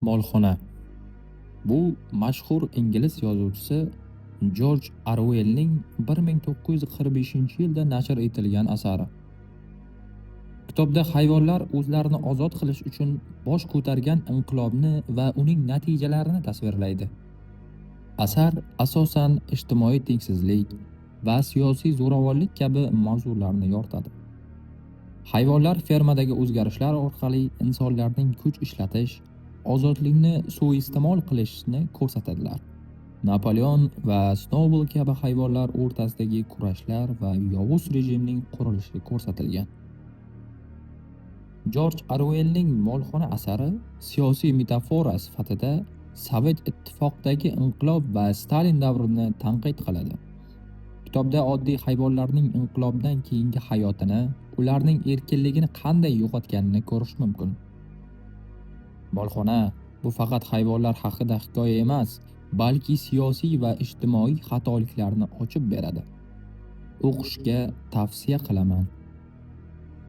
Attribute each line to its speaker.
Speaker 1: Molxona. Bu mashhur ingliz yozuvchisi Jorj Oruellning 1945-yilda nashr etilgan asari. Kitobda hayvonlar o'zlarini ozod qilish uchun bosh ko'targan inqilobni va uning natijalarini tasvirlaydi. Asar asosan ijtimoiy tengsizlik va siyosiy zo'ravonlik kabi mavzularni yoritadi. Hayvonlar fermadagi o'zgarishlar orqali insonlarning kuch ishlatish, ozodlikni suiiste'mol qilishni ko'rsatadilar. Napoleon va Snoubol kabi hayvonlar o'rtasidagi kurashlar va yovuz rejimning qurilishi ko'rsatilgan. Jorj Oruellning Molxona asari siyosiy metafora sifatida Sovet Ittifoqidagi inqilob va Stalin davrini tanqid qiladi. Kitobda oddiy hayvonlarning inqilobdan keyingi hayotini, ularning erkinligini qanday yo'qotganini ko'rish mumkin. Molxona bu faqat hayvonlar haqida hikoya emas, balki siyosiy va ijtimoiy xatoliklarni ochib beradi. O'qishga tavsiya qilaman.